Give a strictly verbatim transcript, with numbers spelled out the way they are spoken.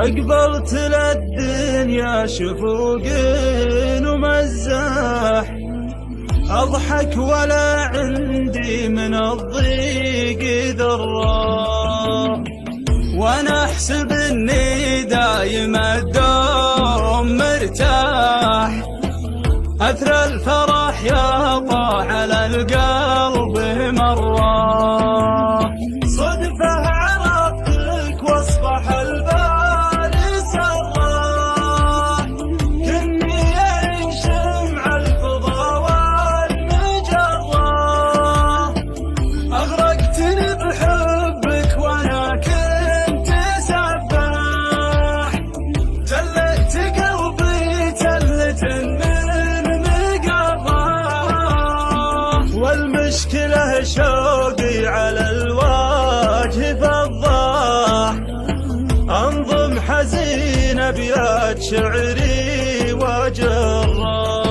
أقبلت للدنيا شفوق ومزاح، أضحك ولا عندي من الضيق ذرة، وأنا أحسب إني دايم الدوم مرتاح. أثر الفرح يطغى على القلب مرة. صدفة عرفتك وأصبح البال سرة. كني أعيش مع الفضا والمجرة. أغرقتني بحبك وأنا كنت سباح. تلت قلبي تلت من مقرة، والمشكلة شوقي على الوجه فضاح. أنظم حزين أبيات شعري وجرة.